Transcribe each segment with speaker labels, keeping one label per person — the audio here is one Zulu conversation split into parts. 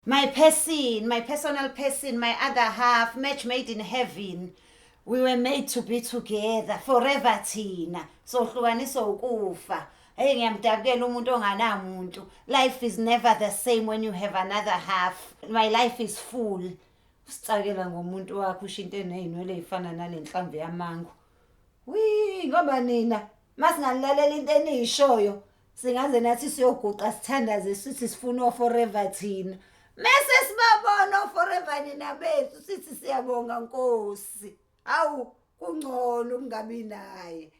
Speaker 1: My person, my personal person, my other half, match made in heaven. We were made to be together forever thina. Sohlukaniswa ukufa. Hey, ngiyamdabukela umuntu onganamuntu. Life is never the same when you have another half. My life is full. Usicakela ngomuntu wakho, usho into eney'nwele ey'fana nale nhlamvu yamango. Wi, ngoba nina masinganilalela into eniyishoyo, singaze nathi siyoguqa sithandaze sithi sifuna o-forever thina. Mese sibabona o-forever nina bethu, sithi siyabonga Nkosi. Hawu, kungcono ukungabi naye.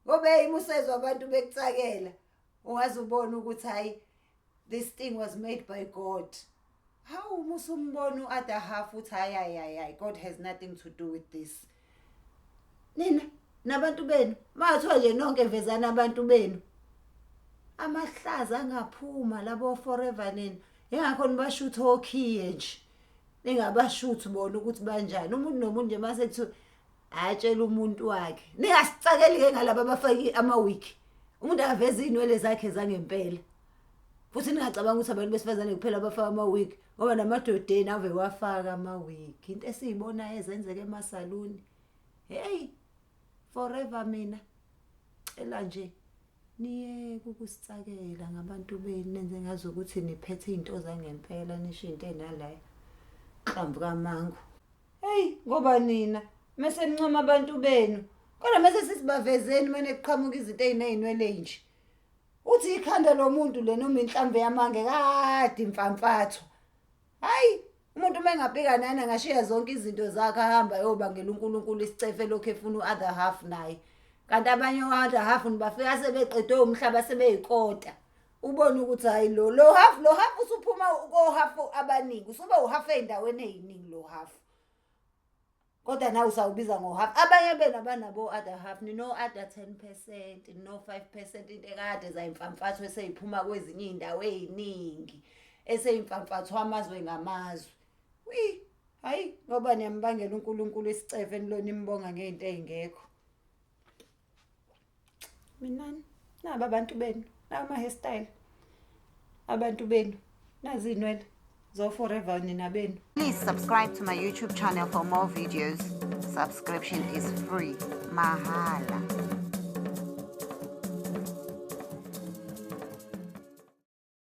Speaker 1: Ngoba hey, musezwa abantu bekucakela, ungaze ubone ukuthi hayi, this thing was made by God. Hawu, musumbona u-other half, uthi hayi hayi hayi hayi, God has nothing to do with this. Nina nabantu benu, mathiwa nje nonke vezana abantu benu, amahlaza angaphuma labo forever nina. Ingakho nibashutha okhiye nje, ningabashuthi bona ukuthi banjani. Umuntu nomuntu nje mase kuthiwa atshela umuntu wakhe, ningasicakeli-ke ngalaba abafake ama-wig. Umuntu akaveze iy'nwele zakhe zangempela. Futhi ningacabanga ukuthi abantu besifazane kuphela abafaka ama-wig, ngoba namadodeni ave wafaka ama-wig. Into esiyibonayo ezenzeka emasaluni. Hey, forever, mina cela nje niyeke ukusicakela ngabantu benu, nenze ngazi ukuthi niphethe iy'nto zangempela, nisho into ey'nalayo nhlamvu kamango. Hey, ngoba nina mese nincoma abantu benu, kodwa mese sisibavezeni mane kuqhamuka izinto ey'ney'nwele nje, uthi ikhanda lomuntu le noma inhlamvu yamange kade imfamfatho. Hayi, umuntu uma engabheka nani angashiya zonke izinto zakhe, ahamba ayobangela uNkulunkulu isicefe, lokhu efuna u-other half naye. Kanti abanye o-other half nibafika sebeqedwe umhlaba, sebeyikota. Ubone ukuthi hhayi, lo half, lo half usuphuma ko-half abaningi, usube u-half ey'ndaweni ey'ningi lo half, kodwa nawe usawubiza ngo-half. Abanye benu abanabo other half, nino-other 10%, nino-5%, into ekade zayimfamfatho eseyiphuma kwezinye iy'ndawo ey'ningi, eseyimfamfatho amazwe ngamazwe. Wi, hayi, ngoba niyambangela uNkulunkulu isicefe, nilona imbonga ngey'nto ey'ngekho. Minani naba abantu benu, nawa ama-hairstyle abantu benu, nazi iy'nwele zo-forever nina benu.
Speaker 2: Please subscribe to my YouTube channel for more videos. Subscription is free. Mahala.